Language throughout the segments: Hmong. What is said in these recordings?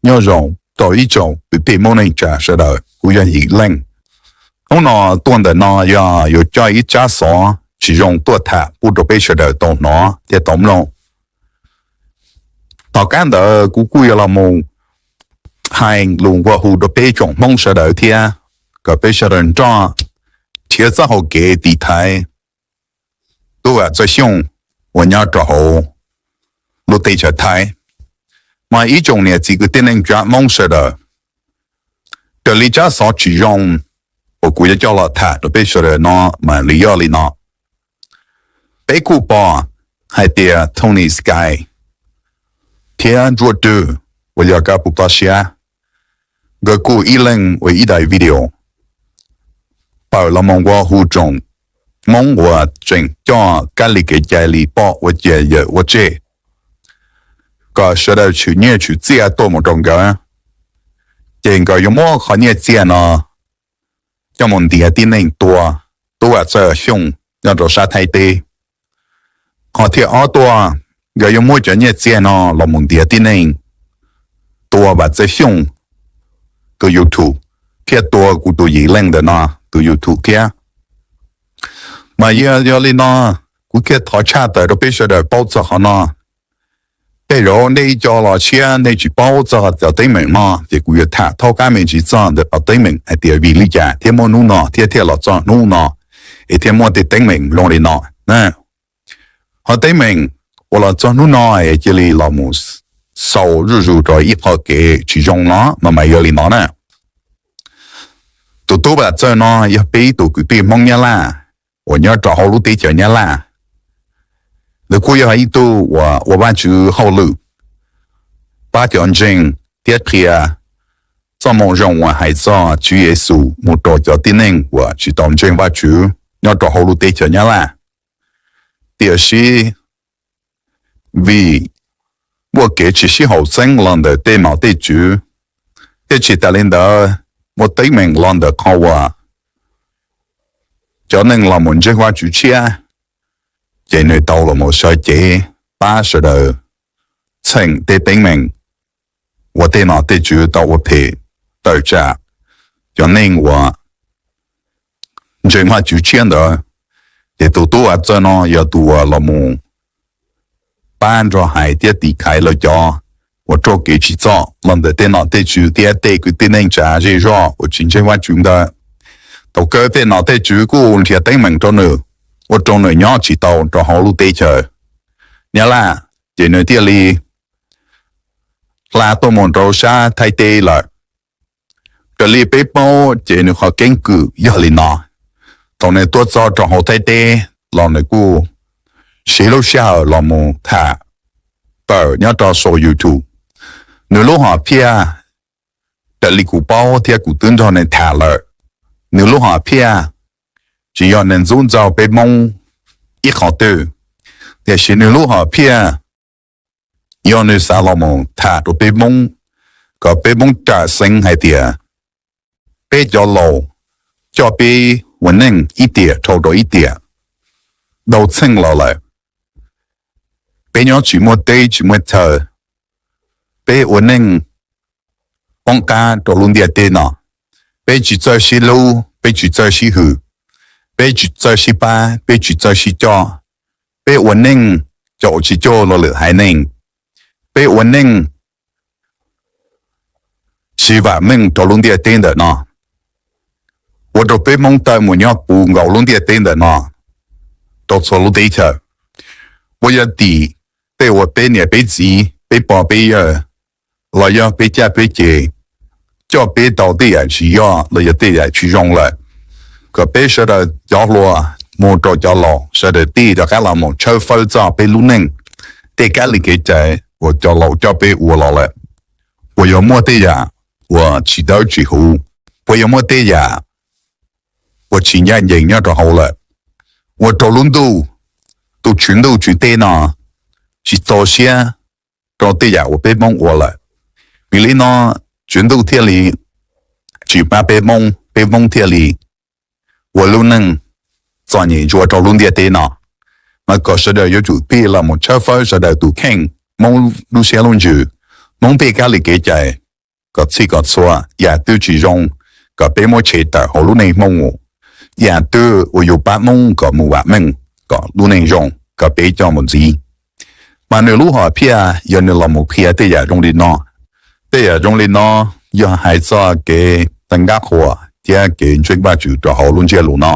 Nyob zoo rau ib tsoom kwv tij Hmoob neej tsa sawv daws, kuv yog Yim Leej. Hnub no tuaj ntawm no yog yuav coj ib tsab xov tsis zoo tuaj tham pub rau peb sawv daws tau hnov thiab tau mloog. Tom qab ntawd kuv kuj yuav los mus hais lus nqua hu rau peb tsoom Hmoob sawv daws thiab, kom peb sawv daws nrog nrhiav txoj hau kev tiv thaiv tub Vam Txawj Xyooj uas nyob rau hauv lub teb chaws Thaib. Mas ib tsoom niam txiv kwv tij neej tsa Hmoob sawv daws, raws li tsab xov tsis zoo uas kuv yuav coj los tham rau peb sawv daws no mas li yog li no. Peb kuj pom hais tias Tony Sky thiab Ntsuab Rwg uas yog kab pus toj siab, nkawd kuj ib leeg ua ib daim video pawm los mus nqua hu tsoom Hmoob uas tseem coj kab li kev cai li poj ua ciav yawm ua tseg, kom sawv daws tshwm nyiaj tshwm txiaj tuaj mus rau nkawd, ces nkawd yuav muab qhov nyiaj txiag no coj mus ntiav tib neeg tua tub Vam Txawj Xyooj nyob rau sab Thaib teb. Qhov thib ob tuaj, nkawd yuav muab cov nyiaj txiag no los mus ntiav tib neeg tua Vam Txawj Xyooj tus YouTube thiab tua kuv tus Yim Leej ntawm no tus YouTube thiab. Mas yog li no, kuv thiaj thov tshaj tawm rau peb sawv daws paub txog qhov no. Tej zaum nej ib co los tshiab nej tsis paub txog cov teeb meem no, ces kuv yuav tham thaub qab me ntsis txog ntawm qhov teeb meem hais tias vim li cas thiaj muaj hnub no thiab thiaj los txog hnub no, es thiaj muaj tej teeb meem zoo li no. Qhov teeb meem uas los txog hnub no es cia li los mus xaus zuj zus rau ib qho kev tsis zoo no mas mas yog li no na. Tus tub Vam Txawj no yog peb ib tug kwv tij Hmoob Nyab Laj uas nyob rau hauv lub teb chaws Nyab Laj. Nws kuj yog ib tug uas ua Vajtswv hauj lwm, pab cov ntseeg thiab qhia txoj moo zoo uas hais txog Tswv Yexus mus rau cov tib neeg uas tsis tau ntseeg Vajtswv nyob rau hauv lub teb chaws Nyab Laj. Tiam sis vim muaj kev tsis sib haum xeeb los ntawm tej nom tej tswv, thiab tsis tas li ntawd muaj teeb meem los ntawm qhov uas cov neeg los mus ntseeg Vajtswv tshiab, ces nws tau los mus sawv cev pab sawv daws txheem tej teeb meem uas tej nom tej tswv tau ua phem tawm tsam cov neeg uas ntseeg Vajtswv tshiab ntawd. Ces tus tub Vam Txawj no yog tus uas los mus pab nrog hais thiab tiv thaiv lawv cov uas raug kev tsim txom los ntawm tej nom tej tswv thiab tej kwv tij neej tsa zej zog uas tsis ntseeg Vajtswv ntawd. Thaum kawg tej nom tej tswv kuj nrhiav teeb meem rau nws, ua rau nws nyob tsis tau rau hauv lub teb chaws Nyab Laj, ces nws thiaj li hla tuaj mus rau sab Thaib teb lawm. Raws li peb paub ces nws qhov keeb kwm yog li no: thaum nws tuaj txog rau hauv Thaib teb los nws kuj siv lub sij hawm los mus tham pawm nyob rau saum YouTube. Nws lub hom phiaj, raws li kuv paub thiab kuv twb nrog nws tham lawm, nws lub hom phiaj tsis yog nws ntxub ntxaug peb Hmoob ib qho twg, tiam sis nws lub hom phiaj yog nws xav los mus tham rau peb Hmoob kom peb Hmoob ram xeeb hais tias peb cov laus coj peb ua neej ib tiam dhau rau ib tiam dhau txheej los lawm. Peb nyob tsis muaj teb tsis muaj chaw, peb ua neej poob qab rau lub ntiaj teb no. Peb tsis txawj sib hlub, peb tsis txawj sib hwm, peb tsis txawj sib pab, peb tsis txawj sib coj. Peb ua neej coj tsis coj los lwm haiv neeg, peb ua neej siv vam meej rau lub ntiaj teb ntawm no, ua rau peb Hmoob tawm mus nyob puv nkaus lub ntiaj teb ntawm no rau txhua lub teb chaws. Puas yog tim tej uas peb niam peb txiv, peb pog peb yawg, los yog peb caj peb ces coj peb tau tej yam tsis yog los yog tej yam tsis zoo lawm, kom peb sawv daws cov hluas mus rau cov laus sawv daws tij rov qab los mus tshawb fawb txog peb lub neej, tej kab li kev cai uas cov laus coj peb ua los lawm, puas yuav muaj tej yam uas tsis dawb tsis huv, puas yuav muaj tej yam uas tsis ncaj ncees nyob rau hauv lawm, ua rau lub ntuj, tus tswv ntuj tswv teb no tsis txaus siab rau tej yam uas peb Hmoob ua lawm. Vim li no tswv ntuj thiaj li tsis pab peb Hmoob, peb Hmoob thiaj li ua lub neej txom nyem ntsuav rau lub ntiaj teb no. Mas kom sawv daws yuav tsum pib los mus tshawb fawb sawv daws tus kheej, Hmoob lub siab lub ntsws, Hmoob tej kab li kev cai, kom txhij kom txhua, yam twg tsis zoo kom peb muab tshem tawm hauv lub neej Hmoob, yam twg uas yuav pab Hmoob kom mus vam meej, kom lub neej zoo, kom peb coj mus ntxiv. Mas nws lub hom phiaj yog nws los mus qhia tej yam zoo li no. Tej yam zoo li no yog hais txog kev txais nkaj qhua thiab kev ntseeg Vajtswv rau hauv lub ntsiab lus no.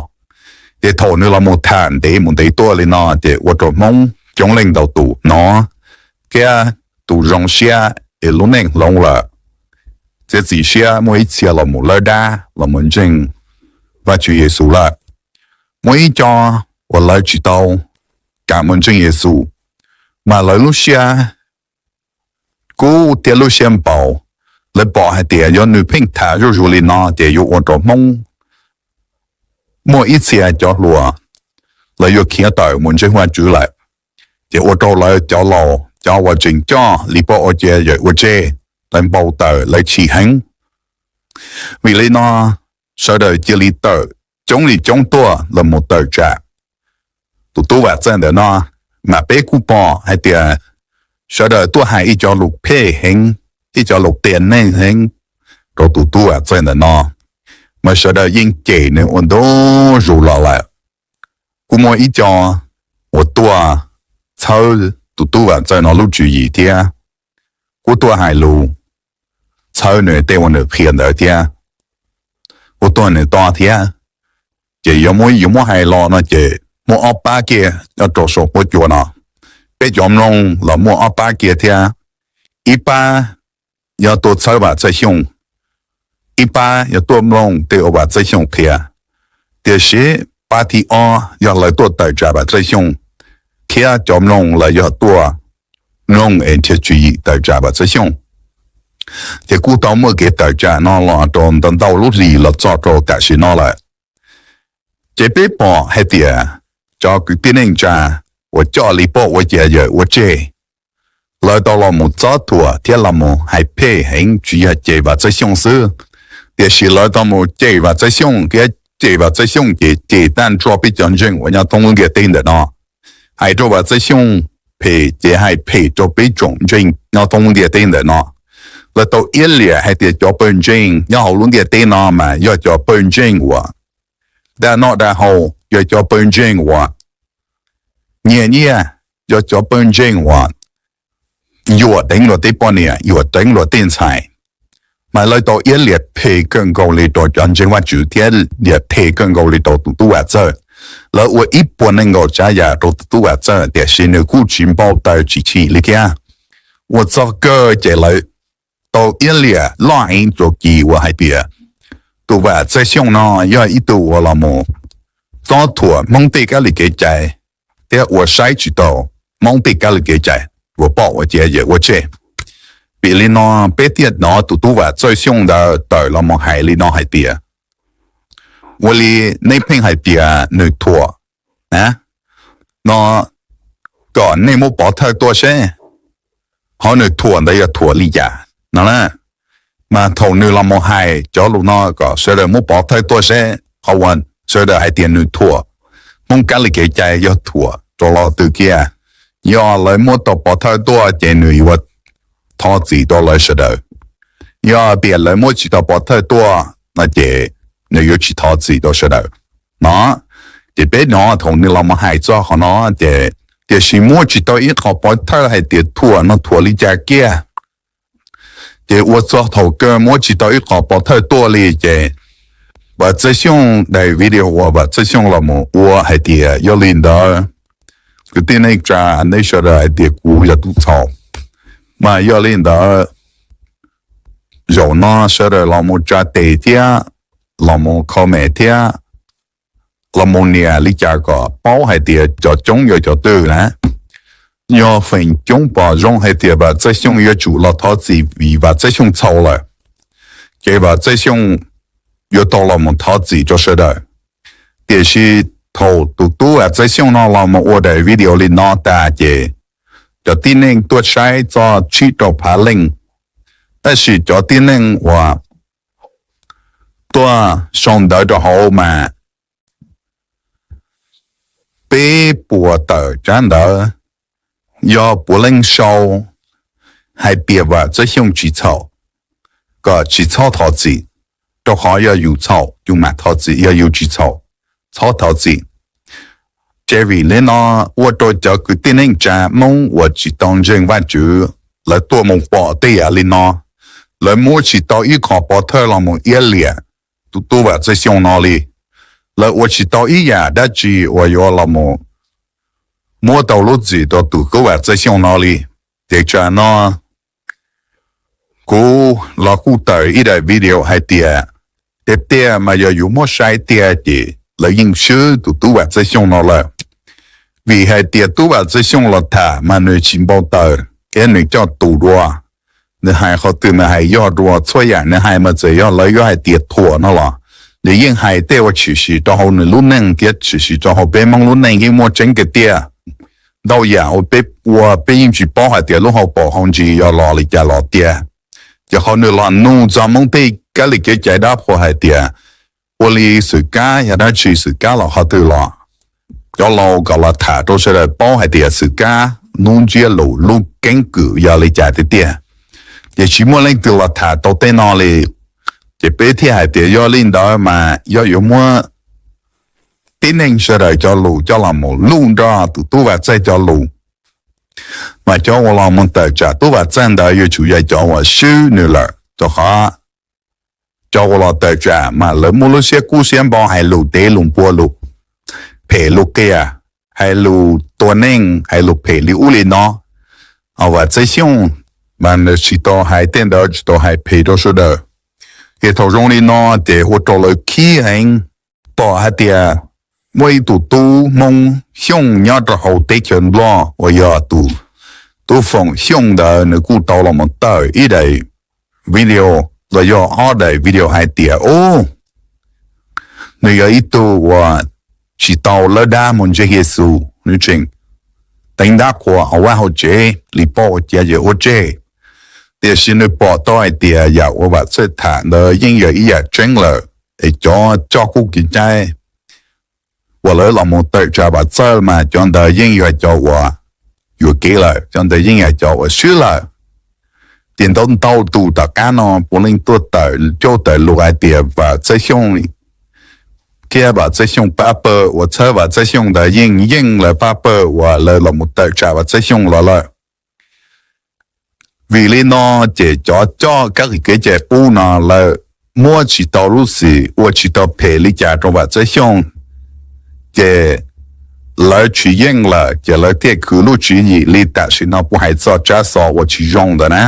Ces thaum nws los mus tham ntev mus ntev tuaj li no ces ua rau Hmoob coob leej ntau tus hnov thiab tu zoo siab es lub neej hloov lawm. Txiav txim siab muaj ib txhia los mus lawb dab los mus ntseeg Vajtswv Yexus lawm. Muaj ib co uas lawv tsis tau kam mus ntseeg Yexus, mas lawv lub siab kub thiab lub siab npaum, lawv pom hais tias yog nws pheej tham zuj zus li no ces yuav ua rau Hmoob muaj ib txhia cov hluas lawv yuav khiav tawm mus ntseeg Vajtswv lawm. Ces ua rau lawv cov laus, cov uas tseem coj li poj ua cia yawm ua tseg, lawv npau taws, lawv chim heev. Vim li no sawv daws cia li tawm coob li coob tuaj los mus tawm tsam tus tub Vam Txawj ntawm no. Mas peb kuj pom hais tias sawv daws tuaj hais ib co lus phem heev, ib co lus qias neeg heev rau tus tub Vam Txawj ntawm no, mas sawv daws yeej cem nws ua ntu zus los lawm. Kuj muaj ib co uas tuaj txhawb tus tub Vam Txawj no lub tswv yim thiab, kuj tuaj hais lus txhawb nws tej uas nws qhia ntawd thiab, kuj tuaj nws toj thiab. Ces yog yuav muab hais los no ces muaj ob pab kiag nyob rau saum huab cua no. Peb cov mloog los muaj ob pab kiag thiab, ib pab yog tuaj txhawb Vam Txawj Xyooj, ib pab yog tuaj mloog tej uas Vam Txawj Xyooj qhia. Tiam sis pab thib ob yog lawv tuaj tawm tsam Vam Txawj Xyooj, thiab cov mloog lawv yog tuaj mloog es nrhiav tswv yim tawm tsam Vam Txawj Xyooj. Ces kuj tau muaj kev tawm tsam no los rau ntau ntau lub hlis los txog rau tam sim no lawm. Ces peb pom hais tias cov kwv tij neej tsa uas coj li poj ua cia yawm ua tseg, lawv tau los mus txob thuam thiab los mus hais phem heev, tsis yog cem Vam Txawj Xyooj xwb, tiam sis lawv tau mus cem Vam Txawj Xyooj thiab cem Vam Txawj Xyooj ces cem tag nrho peb cov ntseeg uas nyob thoob lub ntiaj teb ntawm no. Hais rau Vam Txawj Xyooj phem ces hais phem rau peb tsoom ntseeg nyob thoob lub ntiaj teb ntawm no. Lawv tau iab liam hais tias cov pawg ntseeg nyob hauv lub ntiaj teb no mas yog cov pawg ntseeg uas dag noj dag haus, yog cov pawg ntseeg uas nyiag nyiaj, yog cov pawg ntseeg uas yuam deev luag tej poj niam, yuam deev luag tej ntxhais. Mas lawv tau iab liam phem kawg nkaus li rau cov ntseeg Vajtswv thiab liam phem kawg nkaus li rau tus tub Vam Txawj. Lawv ua ib puas nees nkaum tsav yam rau tus tub Vam Txawj tiam sis nws kuj tsis npau taws tsis chim li thiab. Ua txog kawg ces lawv tau iab liam loj heev txuas kis uas hais tias tus Vam Txawj Xyooj no yog ib tug uas los mus txob thuam Hmoob tej kab li kev cai thiab ua saib tsis taus Hmoob tej kab li kev cai uas poj ua cia yawm ua tseg. Vim li no peb thiaj hnov tus tub Vam Txawj Xyooj ntawd tawm los mus hais li no hais tias, ua li nej pheej hais tias nws thuam na, no kom nej muab pov thawj tuaj seb qhov nws thuam ntawd yog thuam li cas no na. Mas thaum nws los mus hais cov lus no kom sawv daws muab pov thawj tuaj seb qhov uas sawv daws hais tias nws thuam Hmoob kab li kev cai yog thuam rau lo twg kiag. Yog lawv muab tau pov thawj tuaj ces nws yuav thov txim rau lawv sawv daws. Yog tias lawv muab tsis tau pov thawj tuaj no ces nws yuav tsis thov txim rau sawv daws no. Ces peb hnov thaum nws los mus hais txog qhov no ces, tiam sis muab tsis tau ib qho pov thawj hais tias thuam no thuam li cas kiag. Ces ua txog thaum kawg muab tsis tau ib qho pov thawj tuaj li ces Vam Txawj Xyooj daim video uas Vam Txawj Xyooj los mus ua hais tias, yog li ntawd kwv tij neej tsa, nej sawv daws hais tias kuv yog tub txhaum, mas yog li ntawd zaum no sawv daws los mus tsa tes thiab los mus comment thiab los mus nias li cas kom paub hais tias cov coob yog cov twg na. Yog feem coob pom zoo hais tias Vam Txawj Xyooj yuav tsum los thov txim vim Vam Txawj Xyooj txhaum lawm, ces Vam Txawj Xyooj yuav tau los mus thov txim rau sawv daws. Tiam sis thaum tus tub Vam Txawj Xyooj no los mus ua daim video li no tas ces cov tib neeg tuaj saib txog tsib rau phav leej, tab sis cov tib neeg uas tuaj sau ntawv rau hauv mas peb puas tawm tsab ntawv, yog puav leej sau hais tias Vam Txawj Xyooj tsis txhaum, kom tsis txhob thov txim, rau qhov yog yus txhaum yus mam thov txim, yog yus tsis txhaum txhob thov txim. Ces vim li no ua rau cov kwv tij neej tsa Hmoob uas tsis tau ntseeg Vajtswv, lawv tuaj mus pom tej yam li no, lawv muab tsis tau ib qho pov thawj los mus iab liam tus tub Vam Txawj Xyooj no li. Lawv ua tsis tau ib yam dab tsi uas yuav los mus muab tau lub txim rau tus tub Vam Txawj Xyooj no li. Ces tsam no kuv los kuj tawm ib daim video hais tias, tiag tiag mas yog yus muab saib tiag ces lawv yeej swb tus tub Vam Txawj Xyooj no lawm. Vim hais tias tub Vam Txawj Xyooj los tham mas nws tsis npau taws thiab nws coj tus dua. Nws hais qhov twg mas hais yog dua, txhua yam nws hais mas txawm yog lawv yuav hais tias thuam no los nws yeej hais tej uas tshwm sim rau hauv nws lub neej thiab tshwm sim rau hauv peb Hmoob lub neej yeej muaj tseeb kiag tiag. Ntau yam uas peb ua peb yeej tsis paub hais tias lub hauv paus hauv ntsis yog los li cas los tiag. Ces qhov nws los nug txog Hmoob tej kab li kev cai dab qhuas hais tias ua li xwm kab yog dab tsi, xwm kab los qhov twg los, cov laus kom los tham rau sawv daws paub hais tias xwm kab hnub ntsiab lus lub keeb kwm yog li cas tiag tiag. Ces tsis muaj leej twg los tham tau tej no li. Ces peb thiaj hais tias yog li ntawd mas yog yuav muab tib neeg sawv daws cov lus coj los mus luj nrog tus tub Vam Txawj cov lus, mas cov uas los mus tawm tsam tub Vam Txawj ntawd yuav tsum yog cov uas swb nws lawm, rau qhov cov uas los tawm tsam mas lawv muaj lub siab kub siab npau hais lus dev lus npua lus phem lus qias, hais lus tua neeg, hais lus phem li ub li no. Vam Txawj Xyooj mas nws tsis tau hais tej ntawd, tsis tau hais phem rau sawv daws. Ces thaum zoo li no ces ua rau lawv khib heev, pom hais tias muaj ib tug tub Hmoob Xyooj nyob rau hauv teb chaws Nplog uas yog tus tub Foom Xyooj ntawd nws kuj tau los mus tawm ib daim video los yog ob daim video hais tias, u, nws yog ib tug uas tsis tau lawb dab mus ntseeg Yexus, nws tseem teev dab qhuas hauv vaj hauv tsev li poj ua ciav ces ua tseg. Tiam sis nws pom tau hais tias yam uas Vam Txawj tham ntawd yeej yog ib yam tseeb lawm, es cov coj kuj kev cai uas lawv los mus tawm tsam Vam Txawj mas cov ntawd yeej yog cov uas yuam kev lawm, cov ntawd yeej yog cov uas swb lawm. Ces ntau ntau tus tom qab no puav leej tuaj tawm cauj tawm lus hais tias Vam Txawj Xyooj thiab Vam Txawj Xyooj pab pawg uas txhawb Vam Txawj Xyooj ntawd yeej yeej lawv pab pawg uas lawv los mus tawm tsam Vam Txawj Xyooj los lawm. Vim li no ces cov coj kab qis kev cai qub no lawv muab tsis tau lub txim, ua tsis tau phem li cas rau Vam Txawj Xyooj, ces lawv tsis yeej lawm ces lawv thiaj khwv lub tswv yim li tam sim no kuv hais txog tsab xov uas tsis zoo ntawd na.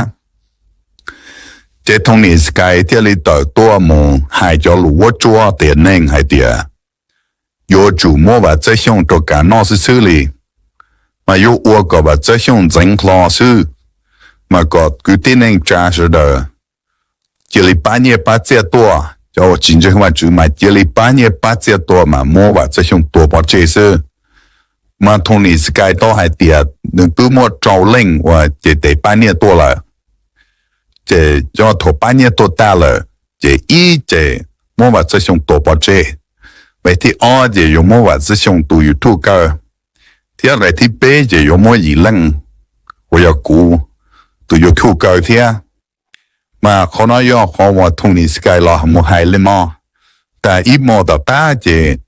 Ces Thoob Nis Kais thiaj li tawm tuaj mus hais cov lus vuab tsuab tiam neej hais tias yuav tsum muab Vam Txawj Xyooj rau kam noj xwb xwb li, mas yuav ua kom Vam Txawj Xyooj ntxeev hlo xwb, mas kom kwv tij neej tsa sawv daws cia li pab nyiaj pab txiaj tuaj, cov uas tsis ntseeg Vajtswv mas cia li pab nyiaj pab txiaj tuaj mas muab Vam Txawj Xyooj tua pov tseg xwb. Mas Thoob Nis Kais tau hais tias nws twb muaj rau leej uas ces tes pab nyiaj tuaj lawm, ces cov thaum pab nyiaj tuaj tag lawm, ces ib ces muab Vam Txawj Xyooj tua pov tseg, vais thib ob ces yuav muab Vam Txawj Xyooj tus YouTube kaw, thiab vais thib peb ces yuav muab Yim Leej uas yog kuv tus YouTube kaw thiab. Mas qhov no yog qhov uas Thoob Nis Kais los mus hais li no. Tas ib hmos tom qab ces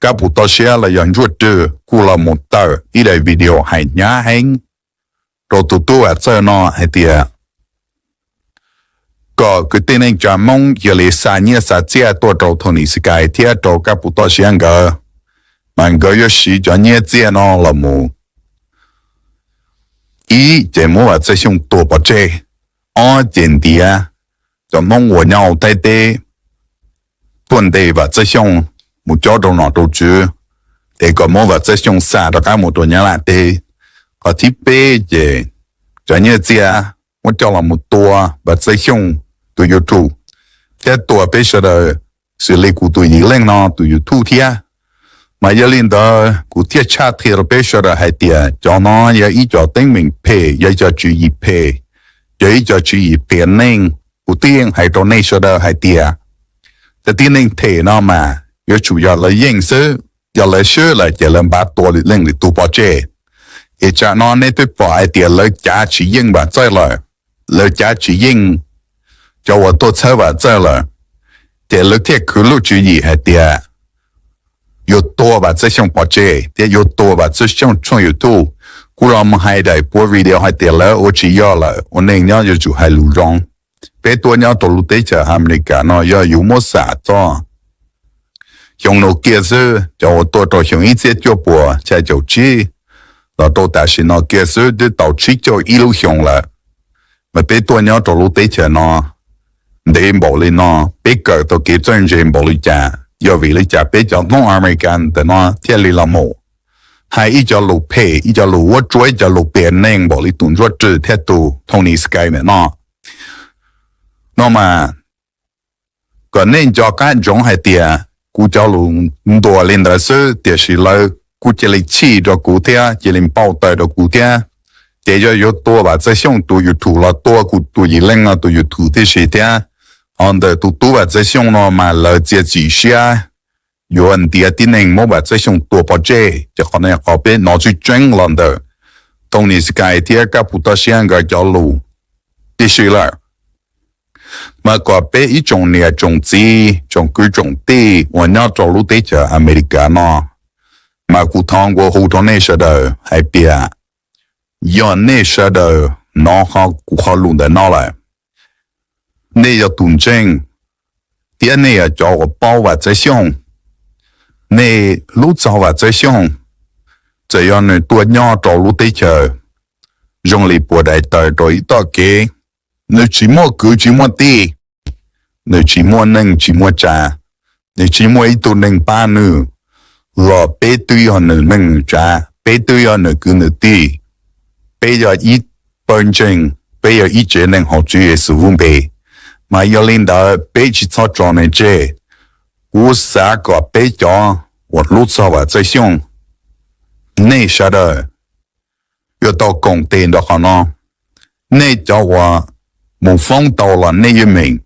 Kab Pus Toj Siab los yog Ntsuaj Rwg kuj los mus tawm ib daim video hais hnyav heev rau tus tub Vam Txawj no hais tias kom kwv tij neej tsa Hmoob cia li xa nyiaj xa txiaj tuaj rau Thoob Nis Kais thiab rau Kab Pus Toj Siab nkawd, mas nkawd yuav siv cov nyiaj txiaj no los mus, ib ces muab Vam Txawj Xyooj tua pov tseg, ob ces ntiav cov Hmoob uas nyob hauv Thaib teb tuaj ntes Vam Txawj Xyooj mus cob rau nom rau tswv, es kom muab Vam Txawj Xyooj xa rov qab mus rau Nyab Laj teb. Qhov thib peb ces cov nyiaj txiaj muab coj los mus tua Vam Txawj Xyooj tus YouTube, thiab tua peb sawv daws xws li kuv tus Yim Leej no tus YouTube thiab. Mas yog li ntawd kuv thiaj tshaj qhia rau peb sawv daws hais tias cov no yog ib co teeb meem phem, yog ib co tswv yim phem, yog ib co tswv yim qias neeg. Kuv twb yeej hais rau nej sawv daws hais tias cov tib neeg them no mas yuav tsum yog lawv yeej xwb, yog lawv swb lawm ces lawv npaj tua leej lwm tus pov tseg. Es tsam no nej twb pom hais tias lawv cav tsis yeej Vam Txawj lawm, lawv cav tsis yeej cov uas tuaj txhawb Vam Txawj lawm, ces lawv thiaj khwv lub tswv yim hais tias yuav tua Vam Txawj Xyooj pov tseg thiab yuav tua Vam Txawj Xyooj tshooj YouTube. Kuv los mus hais daim puav video hais tias lawv ua tsis yog lawm, ua neej nyob yuav tsum hais lus zoo. Peb tuaj nyob rau lub teb chaws Amelikas no yog yus muab xam txog xyoo no kiag xwb, cov uas tuaj rau xyoo ib txhiab cuaj puas xya caum tsib los rau tam sim no kiag xwb twb tau tsib caug ib lub xyoo lawm. Mas peb tuaj nyob rau lub teb chaws no ntev npaum li no, peb kawm tau kev txawj ntse npaum li cas, yog vim li cas peb cov Hmoob Amelikas ntawm no thiaj li los mus hais ib co lus phem, ib co lus vuab tsuab, ib co lus piam neeg npaum li tus Ntsuab Rwg thiab tus Tony Sky ntawm no? No mas, kom nej nco qab ntsoov hais tias kuv cov lus ntuas li ntawd xwb, tiam sis lawv kuj cia li chim rau kuv thiab cia li npau taws rau kuv thiab. Ces yog yuav tua Vam Txawj Xyooj tus YouTube los tua kuv tus Yim Leej no tus YouTube tib si thiab. Ho ntawm tus tub Vam Txawj Xyooj no mas lawv txiav txim siab yuav ntiav tib neeg muab Vam Txawj Xyooj tua pov tseg. Ces qhov no qhov peb hnov tseeb tseeb los ntawm Tony Sky thiab Kab Puv Toj Siab nkawd cov lus tib si lawm. Mas kom peb ib tsoom niam tsoom txiv tsoom kwv tsoom tij uas nyob rau lub teb chaws Amelikas no, mas kuv thov nqua hu rau nej sawv daws hais tias yog nej sawv daws hnov kuv qhov lus ntawm no lawm, nej yog tus ntseeg thiab nej yog cov uas paub Vam Txawj Xyooj, nej hlub txog Vam Txawj Xyooj, txawm yog nws tuaj nyob rau lub teb chaws zoo li puas daim tawv rau ib toj kev, nws tsis muaj kwv tsis muaj tij, nws tsis muaj neej tsis muaj tsav, nws tsis muaj ib tug neeg pab nws, los peb twb yog nws neej nws tsav, peb twb yog nws kwv nws tij, peb yog ib pawg ntseeg, peb yog ib tsev neeg hauv Tswv Yexus lub npe. Mas yog li ntawd peb tsis txhob tso nws tseg. Kuv xav kom peb cov uas hlub txog Vam Txawj Xyooj, nej sawv daws yuav tau koom tes nrog qhov no. Nej cov uas mus foob tau los nej yeej meem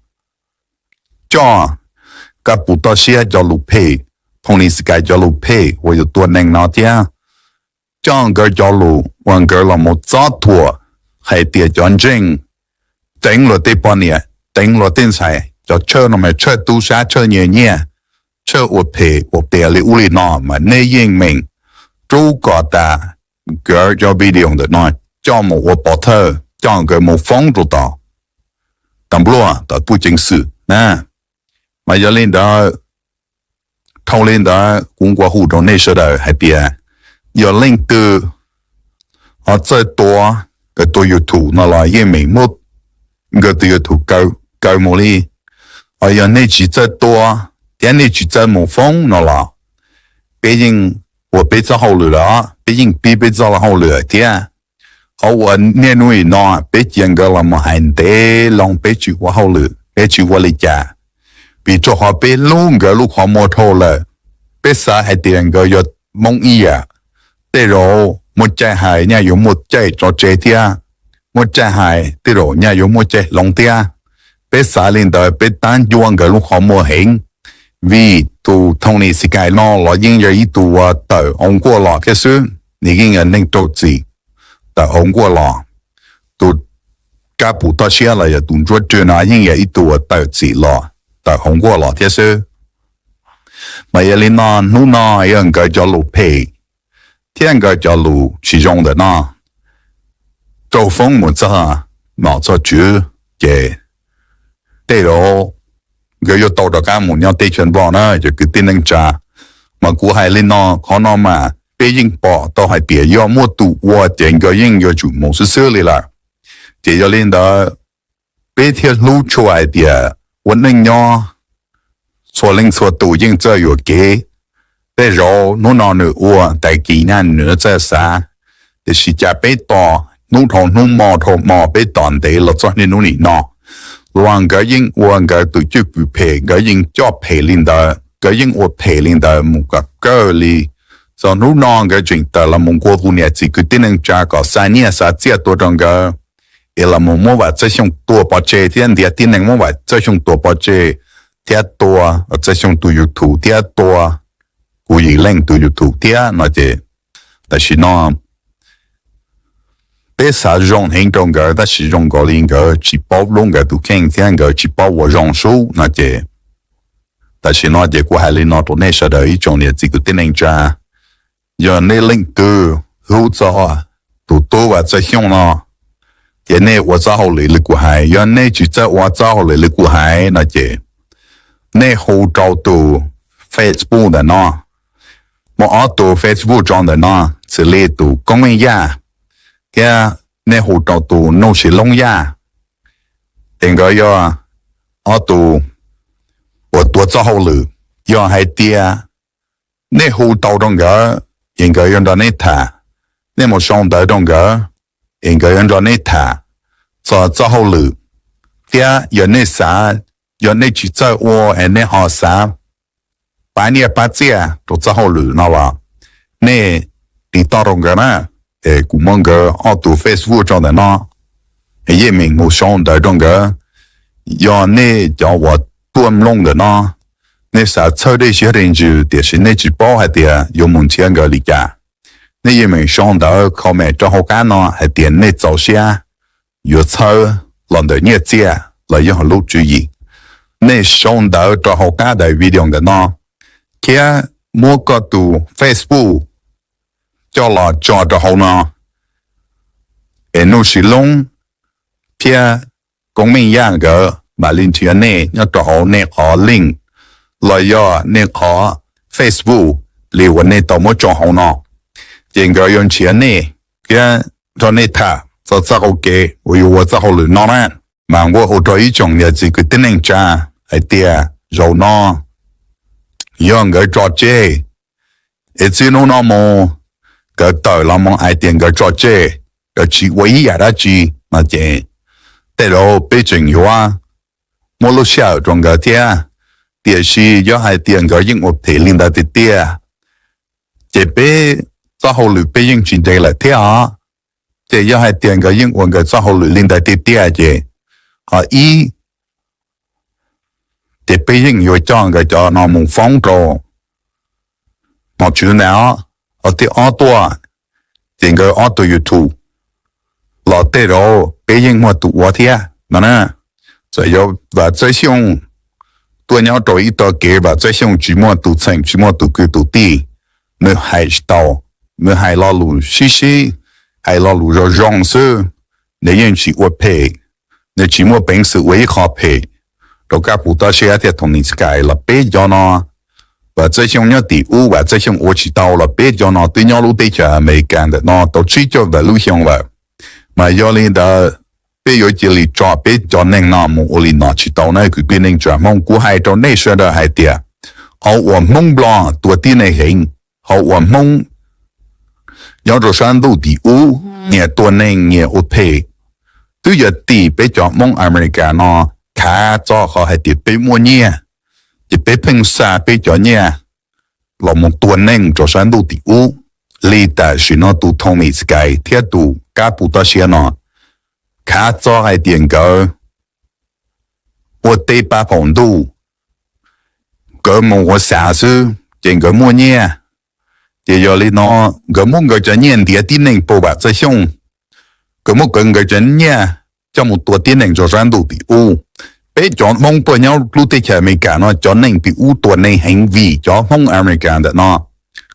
coj Kab Puv Toj Siab cov lus phem, Tony Sky cov lus phem uas yuav tua neeg no thiab, coj nkawd cov lus uas nkawd los mus txob thuam hais tias cov ntseeg teev luag tej poj niam, teev luag tej ntxhais, cov tshawj no mas tshawj tub sab, tshawj nyiaj nyiaj, tshawj ua phem ua pias li ub li no, mas nej yeej meem rub kom tas nkawd cov video ntawm no coj mus ua pov thawj, coj nkawd mus foob rau tom, tom npluaj tom tub ceev xwm na. Mas yog li ntawd, dhau li ntawd kuv nqua hu rau nej sawv daws hais tias yog leej twg ho txawj tua, nkawd tua YouTube no los yeej meem muab nkawd tus YouTube kaw mus li. Ho yog nej tsis txawj tua thiab nej tsis txawj mus foob no los peb yeej ua peb txoj hauj lwm lawm, peb yeej pib peb txoj hauj lwm thiab. Qhov uas niaj hnub no peb cia nkawd los mus hais ntev loo, peb tsis ua hauj lwm, peb tsis ua li cas, vim rau qhov peb hlub nkawd lub qhov muag dhau lawm. Peb xav hais tias nkawd yog Hmoob ib yam, tej zaum muaj caij hais nyaj yuav muaj caij tso tseg thiab, muaj caij hais tej zaum nyaj yuav muaj caij hloov thiab. Peb xav li ntawd peb tab ncua nkawd lub qhov muag heev, vim tus Tony Sky no los yeej yog ib tug uas tawm hauv nkuaj los thiab xwb, nws yeej yog neeg raug txim tawm hauv nkuaj los. Tus Kab Puv Toj Siab los yog tus Ntsuab Rwg no yeej yog ib tug uas tawm txim los, tawm hauv nkuaj los thiab xwb. Mas yog li no hnub no yog nkawd cov lus phem thiab nkawd cov lus tsis zoo ntawm no raug foob mus txog nom txog tswv, ces tej zaum nkawd yuav tau rov qab mus nyob teb chaws Nplog na cov kwv tij neej tsa. Mas kuv hais li no, qhov no mas peb yeej pom tau hais tias yog muaj tus ua ces nkawd yeej yuav tsum mus xwb xwb li lawm. Ces yog li ntawd, peb thiaj hlub tshua hais tias ua neej nyob txhua leej txhua tus yeej txawj yuam kev. Tej zaum hnub no nws ua, tag kis nyaj nws txawj xav. Tiam sis cas peb tos hnub dhau hnub, hmo dhau hmo, peb tos ntev los txog niaj hnub nim no, los nkawd yeej ua nkawd tus cwj pwm phem, nkawd yeej coj phem li ntawd, nkawd yeej ua phem li ntawd mus kom kawg li. Txog hnub no nkawd tseem tawm los mus nqua hu niam txiv kwv tij neej tsa kom xa nyiaj xa txiaj tuaj rau nkawd, es los mus muab Vam Txawj Xyooj tua pov tseg thiab ntiav tib neeg muab Vam Txawj Xyooj tua pov tseg, thiab tua Vam Txawj Xyooj tus YouTube thiab tua kuv Yim Leej tus YouTube thiab no ces, tam sim no peb xav zoo heev rau nkawd tab sis zoo nkaus li nkawd tsis paub hlub nkawd tus kheej thiab nkawd tsis paub ua zoo sub no ces, tam sim no ces kuv hais li no rau nej sawv daws ib tsoom niam txiv kwv tij neej tsa, yog nej leej twg hlub txog tus tub Vam Txawj Xyooj no, ces nej ua txoj hauj lwm li kuv hais. Yog nej tsis txawj ua txoj hauj lwm li kuv hais no ces, nej hu rau tus Facebook ntawm no, muaj ob tus Facebook tso ntawm no, xws li tus Koob Meej Yaj thiab nej hu rau tus Nuj Sis Loob Yaj, ces nkawd yog ob tus uas ua txoj hauj lwm. Yog hais tias nej hu tau rau nkawd, ces nkawd yuav nrog nej tham. Nej mus sau ntawv rau nkawd, es nkawd yuav nrog nej tham txog txoj hauj lwm. Thiab yog nej xav, yog nej tsis txawj ua es nej ho xav pab nyiaj pab txiaj rau txoj hauj lwm no los, nej tiv toj rau nkawd na. Es kuv muab nkawd ob tus Facebook tso ntawm no, es yeej meem mus sau ntawv rau nkawd. Yog nej cov uas tuaj mloog ntawm no, nej xav txhawb dej siab dej ntsws tiam sis nej tsis paub hais tias yuav mus nrhiav nkawd li cas, nej yeej meem sau ntawv comment rau hauv qab no hais tias nej txaus siab yuav txhawb los ntawm nyiaj txiaj los yog lub tswv yim. Nej sau ntawv rau hauv qab daim video ntawm no, thiab muab koj tus Facebook coj los tso rau hauv no, es Nuj Sis Loob thiab Koob Meej Yaj nkawd mam li nrhiav nej nyob rau hauv nej qhov link los yog nej qhov Facebook li uas nej tau muab tso hauv no, ces nkawd yuav nrhiav nej thiab nrog nej tham txog txoj hau kev uas yuav ua txoj hauj lwm no na. Mas kuv hu rau ib tsoom niam txiv kwv tij neej tsa hais tias zaum no yog nkawd tso tseg, es txij hnub no mus nkawd tawm los mus hais tias nkawd tso tseg, nkawd tsis ua ib yam dab tsi no ces, tej zaum peb tseem yuav muab lub sij hawm rau nkawd thiab. Tiam sis yog hais tias nkawd yeej ua phem li ntawd tiag tiag, ces peb txoj hauj lwm peb yeej tsis nres lawm thiab os. Ces yog hais tias nkawd yeej ua nkawd txoj hauj lwm li ntawd tiag tiag ces, ho ib, ces peb yeej yuav coj nkawd cov no mus foob rau nom tswv ntag. Ho thib ob tuaj, ces nkawd ob tug YouTube los tej zaum peb yeej muaj tus ua thiab no na. Txawm yog Vam Txawj Xyooj tuaj nyob rau ib tog kev, Vam Txawj Xyooj tsis muaj tus txheem tsis muaj tus kwv tus tij, nws hais tsis tau, nws hais lo lus sib sib, hais lo lus zoo zoo xwb, nws yeej tsis ua phem, nws tsis muaj peev xwm ua ib qho phem rau Kab Pus Tob Siab thiab Tony Sky los peb cov no. Vam Txawj Xyooj nyob tim ub, Vam Txawj Xyooj ua tsis tau los peb cov no twb nyob lub teb chaws Amelikas ntawm no tau tsib caug ntawm lub xyoo lawm. Mas yog li ntawd, peb yuav cia li tso peb cov neeg no mus ua li no tsis tau na kwv tij neej tsa Hmoob. Kuv hais rau nej sawv daws hais tias, qhov uas Hmoob Nplog tua tib neeg heev, qhov uas Hmoob nyob rau sab ntuj tim ub nyias tua neeg nyias ua phem, twb yog tim peb cov Hmoob Amelikas no khav txog qhov hais tias peb muaj nyiaj, ces peb pheej xa peb cov nyiaj los mus tua neeg rau sab ntuj tim ub. Li tam sim no tus Tony Sky thiab tus Kab Pus Tob Siab no khav txog hais tias nkawd ua teb pab phaum ntuj, nkawd mus ua xav xwb ces nkawd muaj nyiaj. Ces yog li no, nkawd muab nkawd cov nyiaj ntiav tib neeg pau Vam Txawj Xyooj, nkawd muab nkawd cov nyiaj coj mus tua tib neeg rau sab ntuj tim ub. Peb cov Hmoob tuaj nyob lub teb chaws Amelikas no cov neeg tim ub tua neeg heev vim cov Hmoob Amelikas ntawm no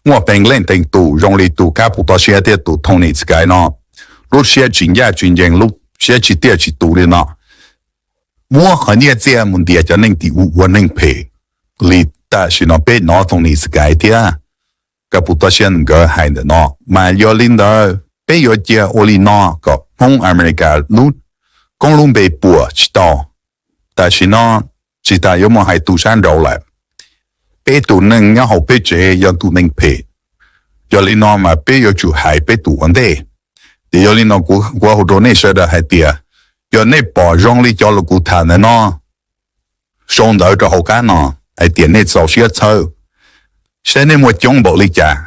muaj peev leej teev tus zoo li tus Kab Pus Tob Siab thiab tus Tony Sky no, lub siab tsis ncaj tsis ncees, lub siab tsis tiaj tsis tus li no, muab qhov nyiaj txiag mus ntiav cov neeg tim ub ua neeg phem. Li tam sim no peb hnov Tony Sky thiab Kab Pus Tob Siab nkawd hais ntawm no, mas yog li ntawd peb yuav cia ua li no kom Hmoob Amelikas lub koob lub npe puas tsis tau. Tam sim no tsis tas yuav mus hais tus sab nraud lawm, peb tus neeg nyob hauv peb tsev yog tus neeg phem. Yog li no mas peb yuav tsum hais peb tus ua ntej. Ces yog li no kuv ua hauv rau nej sawv daws hais tias, yog nej pom zoo li cov lus kuv tham ntawm no, sau ntawv rau hauv qab no hais tias nej txaus siab txhawb, saib nej muaj coob npaum li cas,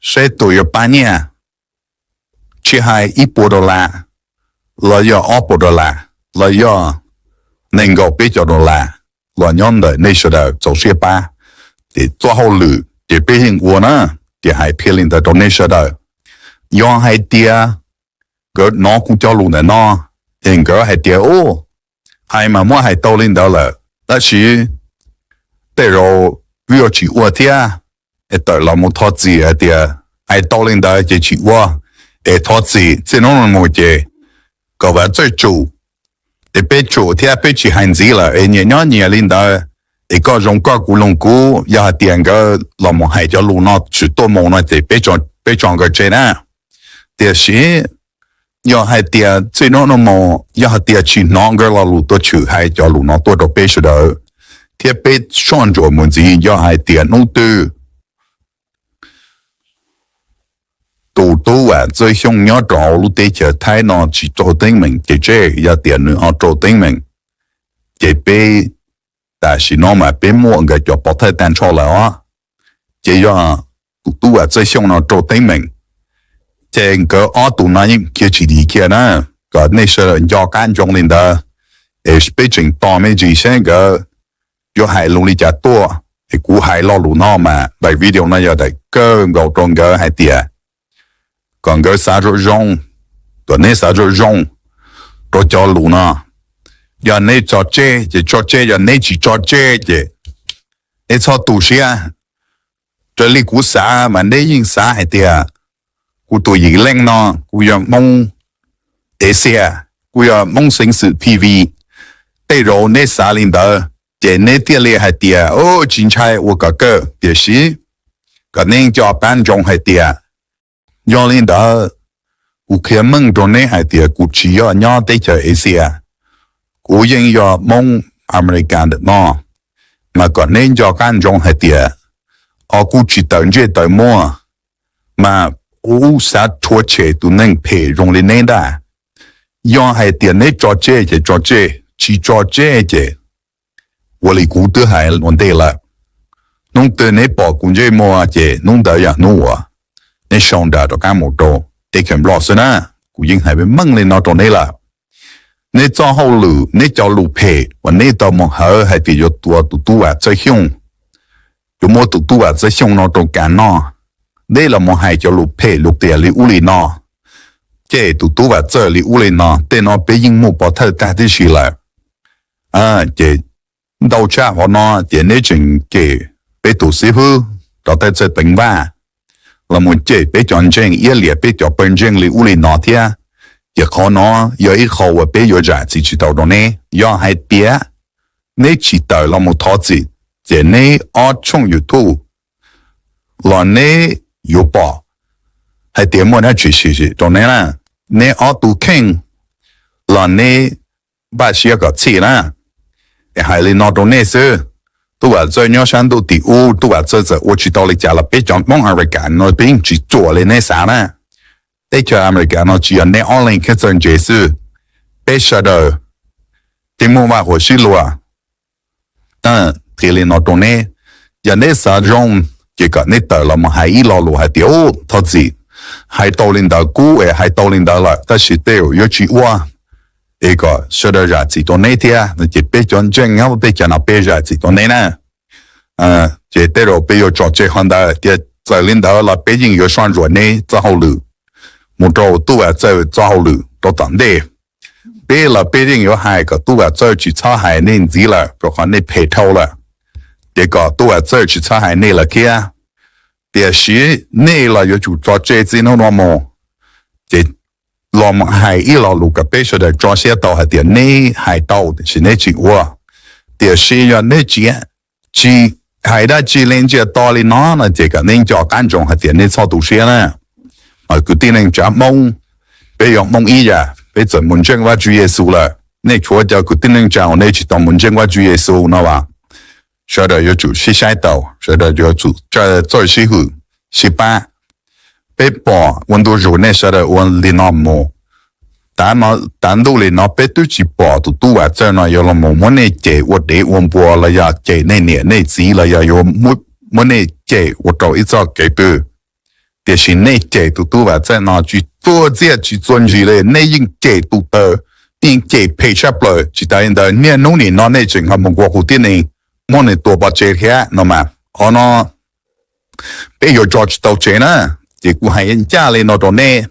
saib tus yuav pab nyiaj, tsis hais ib puas dollar los yog ob puas dollar los yog nees nkaum peb caug dollar los nyob ntawm nej sawv daws txaus siab pab, ces txoj hauj lwm ces peb yeej ua na. Ces hais qhia li ntawd rau nej sawv daws, yog hais tias nkawd hnov kuv cov lus ntawm no, es nkawd hais tias, u, hais mas muab hais tau li ntawd lawm, tab sis tej zaum yuav tsis ua thiab, es tawm los mus thov txim hais tias hais tau li ntawd ces tsis ua, es thov txim txij hnub no mus ces kom Vam Txawj tsum, es peb tsum thiab peb tsis hais ntxiv lawm, es nyias nyob nyias li ntawd, es koj zoo koj kuv zoo kuv. Yog hais tias nkawd los mus hais cov lus no tsis tuaj mus no ces peb tso nkawd tseg na. Tiam sis yog hais tias txij hnub no mus yog hais tias tsis hnov nkawd lo lus tuaj tshwm hais cov lus no tuaj rau peb sawv daws thiab peb soj ntsuam mus ntxiv, yog hais tias hnub twg tus tub Vam Txawj Xyooj nyob rau lub teb chaws Thaib no tsis rau teeb meem ces tseg, yog tias nws ho rau teeb meem ces peb, tam sim no mas peb muaj nkawd cov pov thawj tag nrho lawm os. Ces yog tus tub Vam Txawj Xyooj no rau teeb meem, ces nkawd ob tug no yeej khiav tsis dim kiag na. Kom nej sawv daws nco qab ntsoov li ntawd, es peb tseem tos me ntsis seb nkawd yuav hais lus li cas tuaj. Es kuv hais lo lus no mas daim video no yog daim kawg nkaus rau nkawd hais tias kom nkawd xav zoo zoo, kom neb xav zoo zoo rau cov lus no. Yog neb tso tseg ces tso tseg, yog neb tsis tso tseg ces neb txhob tu siab. Raws li kuv xav mas neb yeej xav hais tias kuv tus yim leej no kuv yog Hmoob Asia, kuv yog Hmoob Xeev Xwm T V. Tej zaum neb xav li ntawd ces neb thiaj li hais tias, u, tsis ntshai ua kom kawg. Tiam sis kom neb nco qab ntsoov hais tias, yog li ntawd, kuv qhia meej rau neb hais tias kuv tsis yog nyob teb chaws Asia, kuv yeej yog Hmoob Amelikas ntawm no. Mas kom neb nco qab ntsoov hais tias, o, kuv tsis tawm ntsej tawm muag, mas kuv xav rhuav tshem tus neeg phem zoo li neb ntag. Yog hais tias neb tso tseg ces tso tseg, tsis tso tseg ces ua li kuv twb hais ua ntej lawm. Hnub twg neb pom kuv ntsej muag ces hnub ntawd yog hnub uas neb sau nra rov qab mus rau teb chaws Nplog xwb na. Kuv yeej hais meej li no rau neb lawm. Neb txoj hauj lwm, neb cov lus phem uas neb tau mus hawv hais tias yuav tua tus tub Vam Txawj Xyooj, yuav muab tus tub Vam Txawj Xyooj no rau kav noj, neb los mus hais cov lus phem lus qias li ub li no, cem tus tub Vam Txawj li ub li no, tej no peb yeej muaj pov thawj tag tib si lawm. Ces ntau tshaj qhov no ces neb tseem cem peb tus xib hwb rau tej txawj teev vaj, los mus cem peb cov ntseeg iab liam peb cov pawg ntseeg li ub li no thiab. Ces qhov no yog ib qho uas peb yuav zam txim tsis tau rau neb. Yog hais tias neb tsis tawm los mus thov txim, ces neb ob tshooj YouTube los neb yuav pom hais tias muaj dab tsi tshwm sim rau neb na. Neb ob tug kheej los neb npaj siab kom txhij na. Es hais li no rau nej xwb, tub Vam Txawj nyob sab ntuj tim ub, tub Vam Txawj txawm ua tsis tau li cas los peb cov Hmoob Amelikas no peb yeej tsis txuam li neb xav na. Teb chaws Amelikas no tsis yog neb ob leeg khiav txawj ntse xwb, peb sawv daws tej muaj vaj huam sib luag. Qhia li no rau neb, yog neb xav zoo ces kom neb tawm los mus hais ib lo lus hais tias, u, thov txim, hais tau li ntawd kub es hais tau li ntawd lawm tab sis tej zaum yuav tsis ua, es kom sawv daws zam txim rau neb thiab no ces peb cov ntseeg nyob peb cov no peb zam txim rau neb na. Ces tej zaum peb yuav tso tseg qhov ntawd tias txawm li ntawd los peb yeej yuav soj ntsuam neb txoj hauj lwm mus rau tub Vam Txawj txoj hauj lwm rau tom ntej. Peb los peb yeej yuav hais kom tub Vam Txawj tsis txhob hais nej ntxiv lawm rau qhov nej phem dhau lawm. Ces kom tub Vam Txawj tsis txhob hais nej lawm thiab. Tiam sis nej los yuav tsum tso tseg txij hnub no mus, ces los mus hais ib lo lus kom peb sawv daws tso siab tau hais tias neb hais tau tiam sis neb tsis ua. Tiam sis yog neb tsis, tsis hais dab tsi li, ntsia to li no no ces kom neb nco qab ntsoov hais tias neb txhob tu siab na. Mas kwv tij neej tsa Hmoob, peb yog Hmoob ib yam, peb txawm mus ntseeg Vajtswv Yexus lawm, nej tshuav cov kwv tij neej tsa uas nej tsis tau mus ntseeg Vajtswv Yexus no as, sawv daws yuav tsum sib saib taus, sawv daws yuav tsum txawj sib hwm, sib pab. Peb pom ua ntu zus nej sawv daws ua li no mus, tav ntuj li no peb twb tsis pom tus tub Vam Txawj no yuav los mus muab nej cem ua dev ua npua los yog cem nej niam nej txiv los yog yuav muab nej cem ua rau ib txoj kev pw. Tiam sis nej cem tus tub Vam Txawj no tsis txuag txiaj tsis txuag ntsis li, nej yeej cem tus taw, yeej cem phem tshaj plaws. Tsis tas li ntawd niaj hnub nim no nej tseem ho mus nkaum qhov tib neeg muab nws tua pov tseg thiab no mas, qhov no peb yuav tso tsis tau tseg na. Ces kuv hais ncaj li no rau nej,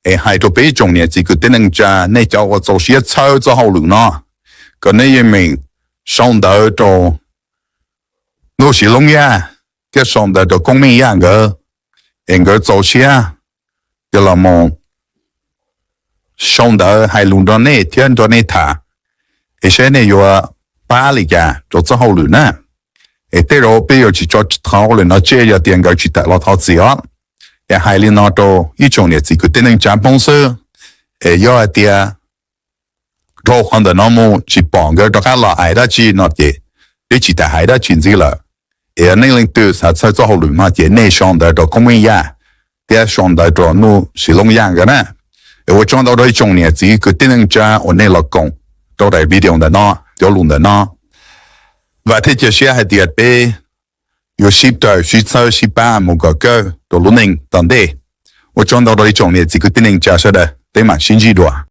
es hais rau peb ib tsoom niam txiv kwv tij neej tsa, nej cov uas txaus siab txhawb txoj hauj lwm no, kom nej yeej meem sau ntawv rau Nuj Siv Loob Yaj thiab sau ntawv rau Koob Meej Yaj nkawd, es nkawd txaus siab yuav los mus sau ntawv hais lus nrog nej thiab nrog nej tham, es saib nej yuav pab li cas rau txoj hauj lwm na. Es tej zaum peb yuav tsis tso thov lawm no tseg yog tias nkawd tsis tawm los thov txim os. Es hais li no rau ib tsoom niam txiv kwv tij neej tsa Hmoob xwb. Es yog hais tias dhau qhov ntawm no mus tsis pom nkawd rov qab los hais dab tsi no ces peb tsis tas hais dab tsi ntxiv lawm. Es yog nej leej twg xav txhawb txoj hauj lwm no ces nej sau ntawv rau Koob Meej Yaj thiab sau ntawv rau Nuj Siv Loob Yaj nkawd na. Es ua tsaug ntau rau ib tsoom niam txiv kwv tij neej tsa uas nej los koom rau daim video ntawm no, cov lus ntawm no. Vam thiab cia siab hais tias peb yuav sib raws sib txhawb sib pab mus kom kawg rau lub neej tom ntej. Ua tsaug ntau rau ib tsoom niam txiv kwv tij neej tsa sawv daws, peb mam sib ntsib dua.